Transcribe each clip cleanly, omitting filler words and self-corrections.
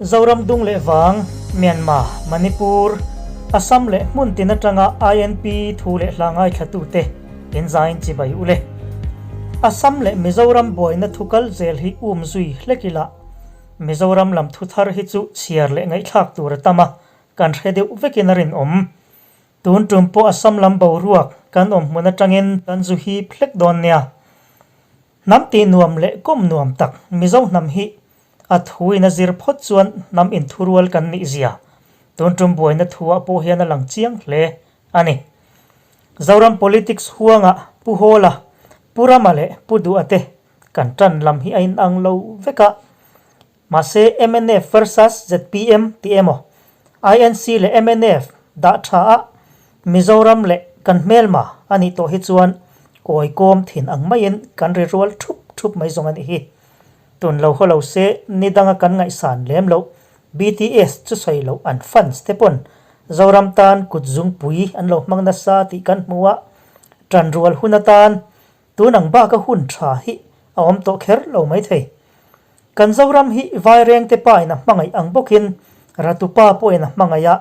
Zoram dung leh vang, Myanmar, Manipur, Assam leh hmun tin atanga INP thu leh hla ngaithlatute inzain chibai u le. Assam leh Mizoram buaina thu kal zel hi um zui hlek ila, Mizoram lam thu thar hi chu chhiar leh ngaihthlak tur a tam a, kan hre deuh vekin a rinawm. Tun tum pawh Assam lam boruak kan awm hmun atangin kan zu hip hlek dawn nia. Hnam tih nuam leh kawm nuam tak Mizo hnam hi a thuin a zir phawt chuan hnam inthurual kan nih zia tun tum buaina thuah pawh hian a lang chiang hle a ni. Zoram politics huangah Pu Hawla, Pu Rama leh Pu Duha te kan tan lam hi a inang lo vek a. Mahse mnf versus zpm tih emaw INC leh mnf dah tha a Mizoram leh kan hmelma a nih tawh hi chuan kawi kawm thin ang maiin kan ri rual thup thup mai zawng a nih hi. Tun lo haw lo se ni danga kan ngaihsan lem loh BTS chu sawi loh an fans te pawn Zoram tan kut zungpui an lo hmang nasa tih kan hmu a, tan rual hun atan Tun ang bak a hun tha hi a awm tawh kher lo mai thei. Kan Zoram hi Vairengte pa in a hmangaih ang bawkin Ratupa pawhin a hmangaih a,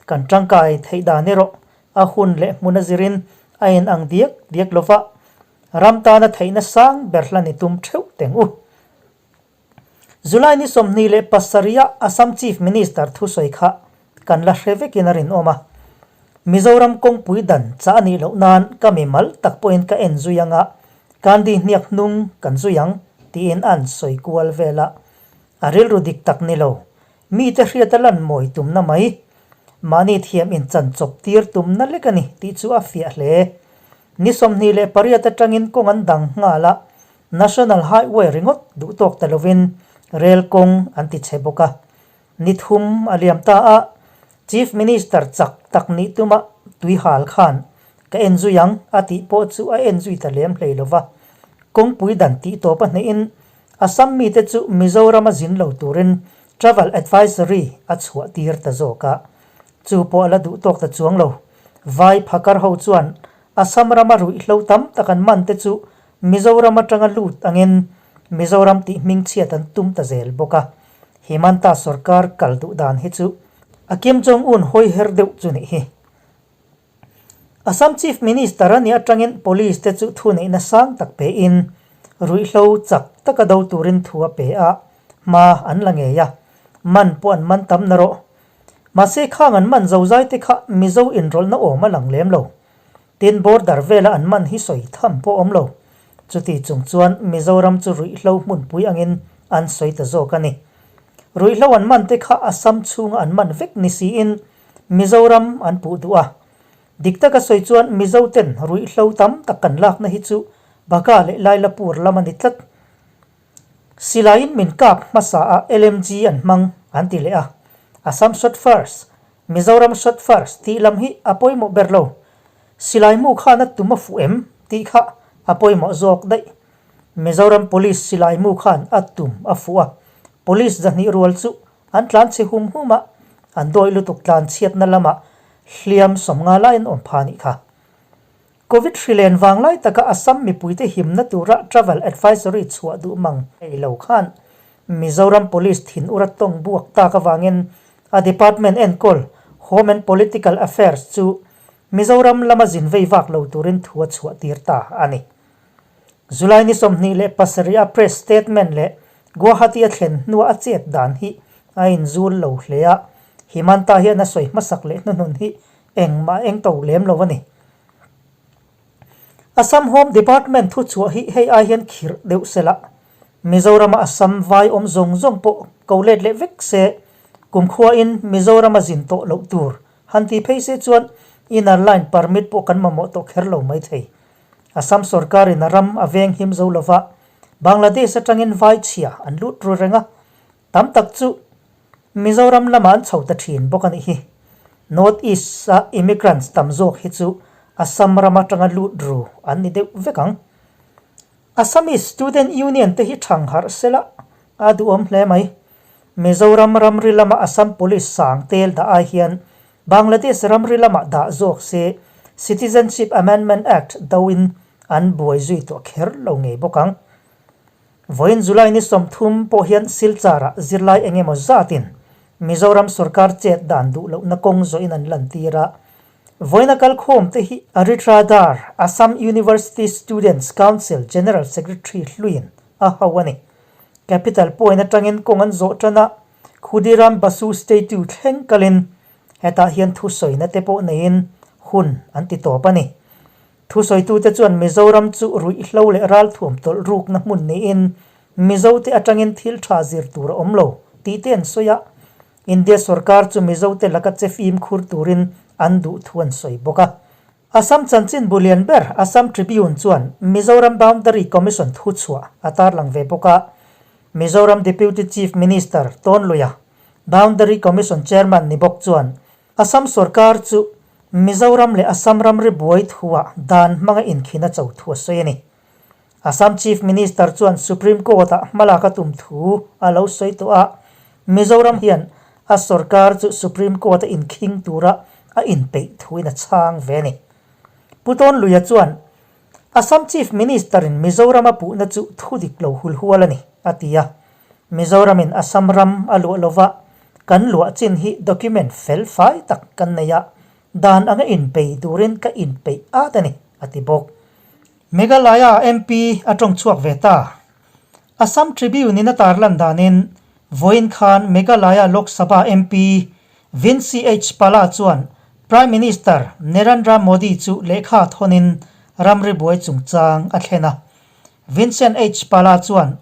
kan tangkai theih dan erawh a hun leh hmun a zirin a in ang diak diak lova, ram tana theihna sang ber hlan i tum theuh teng u. July ni 27 a Assam Chief Minister thusawi kha kan la hre vekin a rinawm a. Mizoram kawngpui dan chah a nih loh nan ka mi mal tak pawhin ka en zui anga Gandhi hniak hnung kan zui ang tiin an sawi kual vel a. A rilru dik tak ni lo, mite hriat a lan mawi tumna mai, mahni thiam inchan chawp tir tumna lek a ni tih chu a fiah hle. Ni 28 atangin kawng an dang nghal a, National Highway ringawt duh tawk ta lovin rel kawng an ti chhe bawk a. Ni thum a liam ta a, Chief Minister chak tak nih tuma tui hal khan ka en zui ang a tih pawh chu a en zui ta lem hlei lova. Kawngpui dan tih tawp a hnehin Assam mite chu Mizoram a zin lo turin Travel Advisory a chhuah tir ta zawk a. Chu pawh a la duh tawk ta chuang lo. Vai phakar ho chuan Assam rama ruihhlo tam tak an man te chu Mizoram atanga lut angin Mizoram tih hmingchhiat an tum ta zel bawk a, Himanta sorkar kal duh dan hi chu a Kim Jong Un hawi her deuh chu nih hi. Assam Chief Minister a nih atangin Police te chu thuneihna sang tak pe in ruihhlo chak taka do turin thu a pe a, hma an la ngei a, man pawh an man tam na rawh. Mahse khang an man zozai te kha Mizo inrawlhna awm a lang lem lo. Tin, border vela an man hi sawi tham pawh awm lo. Chuti chung chuan Mizoram chu ruihhlo hmunpui angin an sawi ta zawk a ni. Ruihhlo an man te kha Assam chhunga an man vek ni siin Mizoram an puh duh a. Dik taka sawi chuan Mizo ten ruihhlo tam tak kan lakna hi chu Baka leh Lailapur lam a ni tlat. Silaiin min kap hmasa a LMG an hmang an ti leh a. Assam shot first, Mizoram shot first tih lam hi a pawimawh ber lo. Silai mu khan a tum a fuh em tih kha a pawimawh zawk daih. Mizoram Police silai mu khan a tum a fuh a, Police zahnih rual chu an tlan chhe hum hum a, an dawi lutuk tlan chhiatna lamah hliam 50 laiin awm pha nih kha. Covid hri len vang lai taka Assam mipuite himna tura travel advisory chhuah duh mang ei lo khan Mizoram Police thin ura tawng buak tak avangin a department enkawl Home and Political Affairs chu Mizoram lama zin vei vak lo turin thu a chhuah tir ta a ni. July ni 27 a press statement leh Guwahati a thlen hnua a chet dan hi a inzul lo hle a, Himanta hian a sawi hmasak leh hnuhnun hi Engmah eng to lem lo a ni. Assam Home Department thuchhuah hi hei ai hian khirh deuh se la, Mizorama Assam vai awm zawng zawng pawh ko let leh vek se, kumkhuain Mizorama zin tawh loh tur han ti phei se chuan inner line permit pawh kan mamawh tawh kher lo mai thei. Assam sorkarin a ram a veng him zo lova, Bangladesh atangin vai chhia an lut ru reng a, Tam tak chu Mizoram lamah an chho ta thin bawk a nih hi. North East a immigrants tam zawk hi chu Assam ram atanga lut ru an ni deuh vek ang. Assamese Student Union te hi thang harh sela a duhawm hle mai. Mizoram ramri lama Assam Police sang tel dah ai hian Bangladesh ramri lamah dah zawk se Citizenship Amendment Act doin an buai zui tawh kher lo ngei bawk ang. Vawiin July ni 30 pawh hian Silchar-ah zirlai eng emaw zatin. Mizoram sorkar chet dan duh lohna kawng zawhin an lantir a. Vawiina kalkhawm te hi Aritra Dhar, Assam University Students Council General Secretary hluiin a ho a ni. Capital Point atangin kawng an zawh tan a, Khudiram Basu Statue thleng kalin hetah hian thusawina te pawh neiin hun an ti tawp a ni. Thusawitute chuan Mizoram chu ruihhlo leh ralthuam tawlh rukna hmun niin Mizote atangin thil tha zir tur a awm lo tih te an sawi a. India sorkar chu Mizote laka che fimkhur turin an duh thu an sawi bawk a. Assam chanchin bu lian ber Assam Tribune chuan Mizoram Boundary Commission thuchhuah a tarlang ve bawk a. Mizoram Deputy Chief Minister Tawnluia, Boundary Commission Chairman ni bawk chuan Assam sorkar chu Mizoram leh Assam ramri buai thuah dan hmanga inkhin a cho thu a sawi a ni. Assam Chief Minister chuan Supreme Court-ah hmalak a tum thu a lo sawi tawh a, Mizoram hian a sorkar chu Supreme Court-a inkhing tura a inpeih thuin a chhang ve a ni. Pu Tawnluia chuan Assam Chief Minister-in Mizoram a puhna chu thu dik lo hulhual a ni, a ti a. Mizoramin Assam ram a luah lova kan luah chin hi document fel fai tak kan nei a, dan anga inpei turin ka inpeih at a ni, a ti bawk. Meghalaya MP a tawng chhuak ve ta. Assam Tribune in a tarlan danin vawiin khan Meghalaya Lok Sabha MP Vincy H Pala chuan Prime Minister Narendra Modi chu lehkha thawnin ramri buai chungchang a thlen a. Vincent H Pala chuan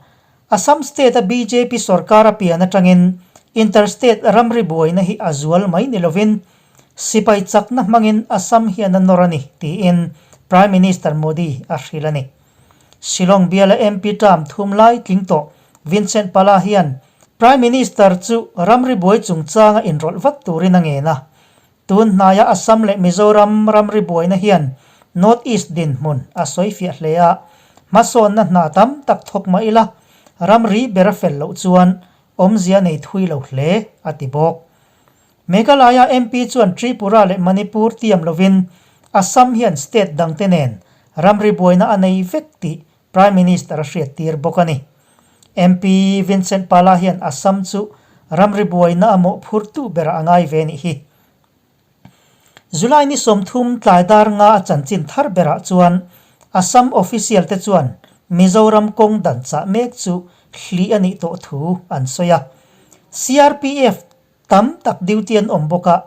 Assam state a bjp sorkar a pian atangin inter-state ramri buaina hi a zual mai ni lovin Sipai chakna hmangin Assam hian a nawr a ni, tiin Prime Minister Modi a hrilh a ni. Shillong biala MP term thum lai tling tawh Vincent Pala hian Prime Minister chu ramri buai chungchanga inrawlh vat turin a ngen a. Tun hnaia Assam leh Mizoram ramri buaina hian North East dinhmun a sawi fiah hle a, hmasawnna hna tam tak thawk mah ila ramri ber a fel loh chuan awmzia nei thui lo hle, a ti bawk. Meghalaya MP chuan Tripura leh Manipur tiam lovin Assam hian state dangte nen ramri buaina a nei vek tih Prime Minister a hriattir bawk a ni. MP Vincent Pala hian Assam chu ramri buaina a mawhphurtu berah a ngai ve nih hi. July ni 30 tlai dar nga a chanchin thar berah chuan Assam official te chuan Mizoram kawng dan chah mek chu hlih a nih tawh thu an sawi a. CRPF tam tak duty an awm bawk a,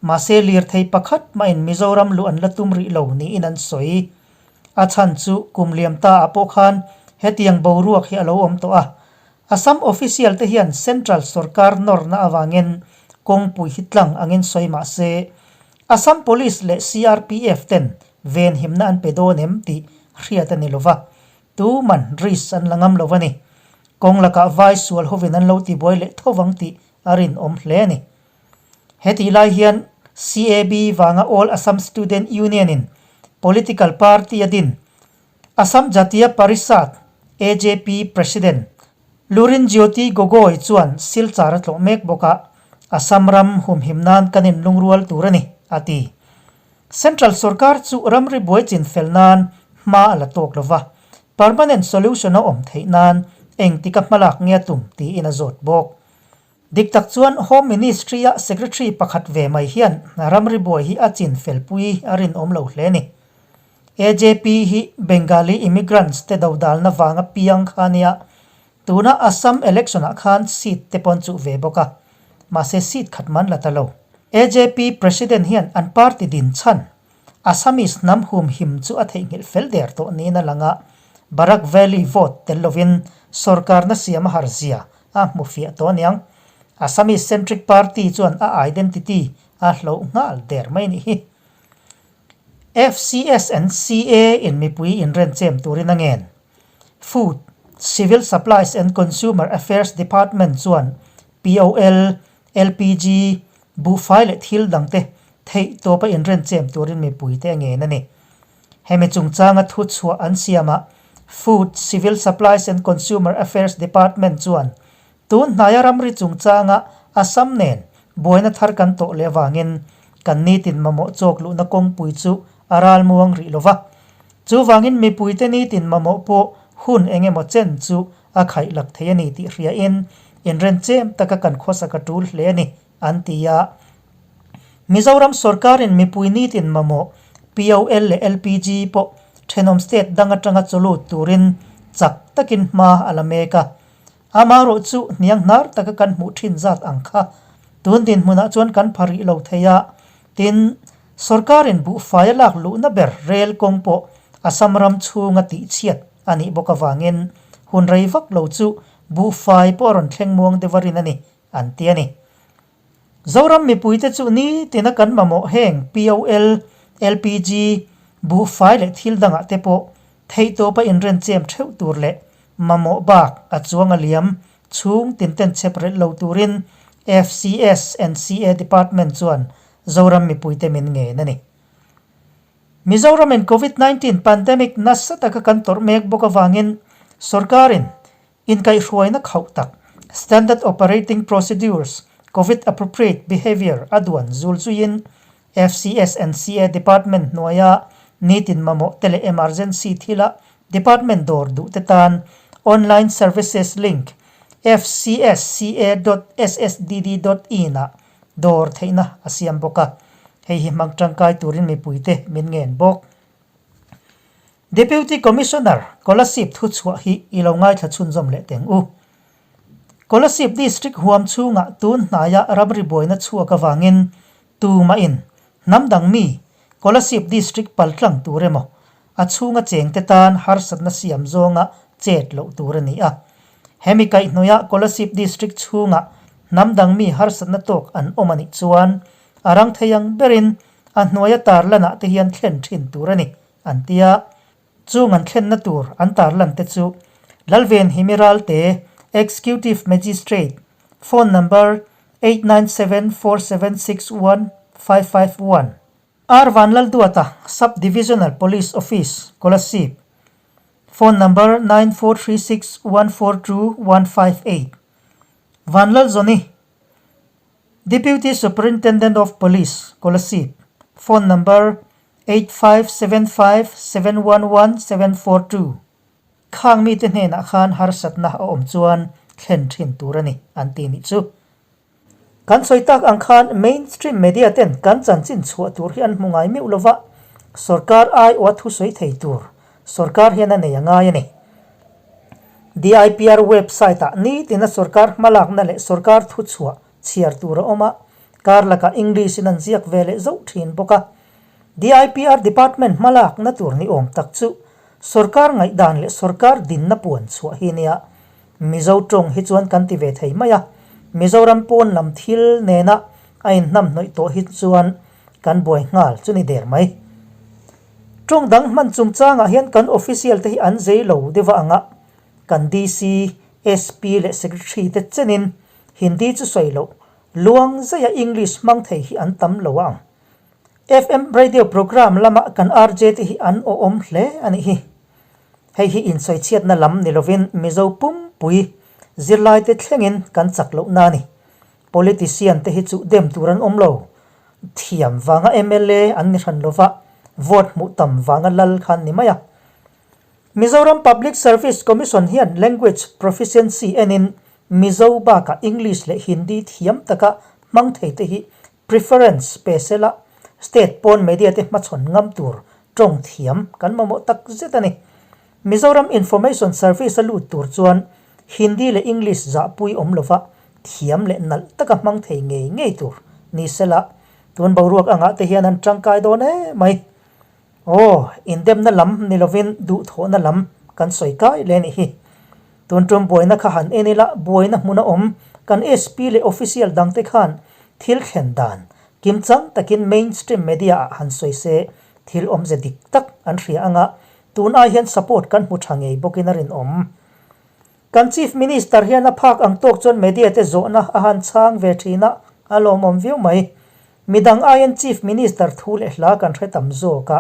mahse lirthei pakhat mahin Mizoram luh an la tum rih lo niin an sawi. A chhan chu kum liam ta ah pawh khan hetiang boruak hi a lo awm tawh a. Assam official te hian central sorkar nawrna avangin kawngpui hi tlang angin sawi mahse Assam Police leh CRPF ten venhimna an pe dawn em tih hriat a ni lova, Tuman risk an la ngam lo a ni. Kawng lakah vai sual hovin an lo tibuai leh tho vang tih a rinawm hle a ni. Hetih lai hian CAB vanga All Assam Student Union in political party a din Assam Jatiya Parishad, AJP, President Lurinjyoti Gogoi chuan Silchar a tlawh mek bawk a, Assam ram humhim nan kan inlungrual tur a ni, a ti. Central sorkar chu ramri buai chin fel nan hma a la tawk lo va, permanent solution a awm theih nan engtik a hmalak nge a tum tiin a zawt bawk. Dik tak chuan Home Ministry a Secretary pakhat ve mai hian ramri buai hi a chin fel pui a rinawm lo hle ni. AJP hi Bengali immigrants te dodalna vanga piang kha nia, tuna Assam election ah khan seat te pawn chuh ve bawk a, mahse seat khat man la ta lo. AJP President hian an party din chhan Assamese hnam humhim chu a theihnghilh fel der tawh niin a lang a, Barak Valley vote tel lovin sorkarna siam a har zia a hmu fiah tawh aniang. Assamese centric party chuan a identity a hloh nghal der mai nih hi. FCS and CA in mipui inrenchem turin a ngen. Food, Civil Supplies and Consumer Affairs Department chuan POL, LPG, buhfai leh thil dangte theih tawpa inrenchem turin mipuite a ngen a ni. Hemi chungchanga thuchhuah an siamah Food, Civil Supplies and Consumer Affairs Department chuan Tun hnaia ramri chungchanga Assam nen buaina thar kan tawh leh avangin kan nitin mamawh chawk luhna kawngpui chu a ral muang rih lo va. Chuvangin mipuite nitin mamawh pawh hun eng emaw chen chu a khaih lak thei a ni tih hriain inrenchem taka kan khawsak a tul hle a ni, an ti a. Mizoram sorkarin mipui nitin mamawh POL leh LPG pawh thenawm state dang atanga chawlut turin chak takin hma a la mek a. Amaherawh chu hniang hnar taka kan hmuh thin zat ang kha tun dinhmunah chuan kan pha rih lo thei a, tin, sorkarin buhfai a lak luhna ber rel kawng pawh Assam ram chhunga tihchhiat a nih bawk avangin hun rei vak lo chu buhfai pawh a rawn thleng muang deuh a rin a ni, an ti a ni. Zoram mipuite chu nitina kan mamawh heng POL, LPG, buhfai leh thil dangah te pawh theihtawpa inrenchem theuh tur leh mamawh bak a chuang a liam chhung tinten chep relh lo turin FCS and CA Department chuan Zoram mipuite min ngen a ni. Mizoramin Covid 19 pandemic nasa taka kan tawrh mek bawk avangin sorkarin Inkaihhruaina khauh tak, Standard Operating Procedures, Covid Appropriate Behaviour a duan zul zuiin FCS and CA Department hnuaia nitin mamawh te leh emergency thila department dawr duh te tan online services link fcsca dot ssdd dot in ah dawr theihna a siam bawk a, hei hi hmang tangkai turin mipuite min ngen bawk. Deputy Commissioner Kolasib thuchhuah hi i lo ngaithla chhunzawm leh teng u. Kolasib District huam chhungah tun hnaia ramri buaina chhuak avangin tumahin hnam dang mi Kolasib District paltlang tur emaw a chhunga chengte tan harsatna siam zawnga chet loh tur a ni a. Hemi kaihhnawihah Kolasib District chhungah hnam dang mi harsatna tawk an awm a nih chuan a rang thei ang berin a hnuaia tarlanah te hian thlen thin tur a ni, an ti a. Chung an thlenna tur an tarlan te chu Lalven Himiralte, Executive Magistrate, phone number 8974761551, R Vanlalduata, Sub Divisional Police Office, Kolasib, phone number 9436142158, Vanlalzawni, Deputy Superintendent of Police, Kolasib, phone number 8575711742, Khang mite hnenah khan harsatna a awm chuan thlen thin tur a ni, an ti nih chu. Kan sawi tak ang khan mainstream media ten kan chanchin chhuah tur hi an hmu ngai meuh lova, sorkar aiawha thusawi thei tur sorkar hian a nei a ngai a ni. DIPR website-ah nitina sorkar hmalakna leh sorkar thuchhuah chhiar tur a awm a, kar lakah English-in an ziak ve leh zauh thin bawk a. DIPR department hmalakna tur ni awm tak chu sorkar ngaihdan leh sorkar dinna puan chhuah hi nia. Mizo tawng hi chuan kan ti ve thei mai a, Mizoram pawn lam thil nena a inhnamhnawih tawh hi chuan kan buai nghal chu ni der mai. Tawng dang hman chungchangah hian kan official te hi an zei lo deuh a ang a, kan DC, SP leh Secretary te chenin Hindi chu sawi loh, luang zaia English hmang thei hi an tam lo a ang. FM radio programme lama kan RJ te hi an awhawm hle a nih hi. Hei hi insawichhiatna lam ni lovin Mizo pumpui zirlaite thlengin kan chak lohna a ni. Politician te hi chu dem tur an awm lo. Thiam vanga mla an ni hran lova, vote hmuh tam vanga lal kha an ni mai a. Mizoram Public Service Commission hian Language Proficiency enin Mizo bakah English leh Hindi thiam taka hmang thei te hi preference pe sela state pawn media te hmachhawn ngam tur tawng thiam kan mamawh tak zet a ni. Mizoram Information Service a lut tur chuan Hindi leh English zahpui awm lova thiam leh nalh taka hmang thei ngei ngei tur ni sela tun boruak angah te hian an tangkai dawn em mai. Aw, indemna lam ni lovin duhthawhna lam kan sawi kai leh nih hi. Tun tum buaina kha han en ila buaina hmun a awm kan SP leh official dangte khan thil thlen dan kimchang takin mainstream media ah han sawi se thil awmze dik tak an hria anga tun ai hian support kan hmu tha ngei bawkin a rinawm. Kan Chief Minister hian a phak ang tawk chuan media te zawhna a han chhang ve thin a, a lawmawm viau mai. Midang aiin Chief Minister thu leh hla kan hre tam zawk a.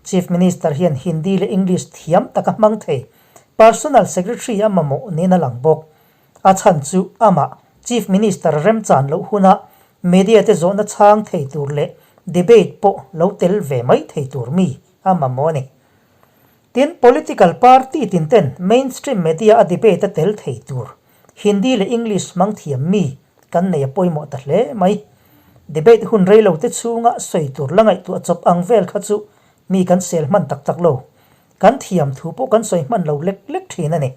Chief Minister hian Hindi leh English thiam taka hmang thei Personal Secretary a mamawh niin a lang bawk. A chhan chu amah Chief Minister remchan loh huna media te zawhna chhang thei tur leh debate pawh lo tel ve mai thei tur mi a mamawh a ni. Tin, political party tin ten mainstream media a debate a tel thei tur. Hindi leh English hmang thiam mi kan nei a pawimawh ta hle mai. Debate hun rei lo te chhunga sawi tur la ngaihtuah chawp ang vel kha chu mi kan sel hman tak tak lo. Kan thiam thu pawh kan sawi hman lo lek lek thin a ni.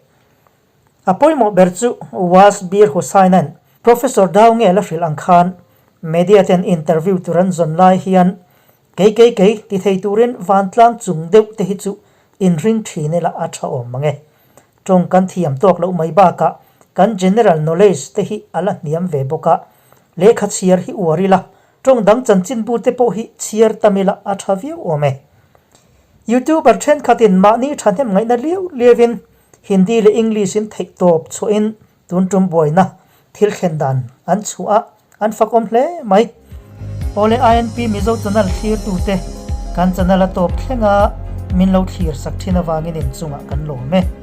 A pawimawh ber chu Was Bir Hussain-a'n Professor Dawnge la hrilh ang khan media ten interview tur an zawn lai hian kei kei kei ti thei turin vantlang chung deuh te hi chu inring thin ila a tha awm mang e. Tawng kan thiam tawk loh mai bakah kan general knowledge te hi a la hniam ve bawk a, lehkha chhiar hi uar ila tawng dang chanchinbu te pawh hi chhiar tam ila a tha viau awm e. Youtuber thenkhatin mahni thahnem ngaihna liau liauin Hindi leh English in theih tawp chhuahin tun tum buaina thil thlen dan an chhuah a, an fakawm hle mai. Awle INP Mizo channel thlirtute kan channel a tawp thleng a, min lo thlir sak thin avangin inchungah kan lawm e.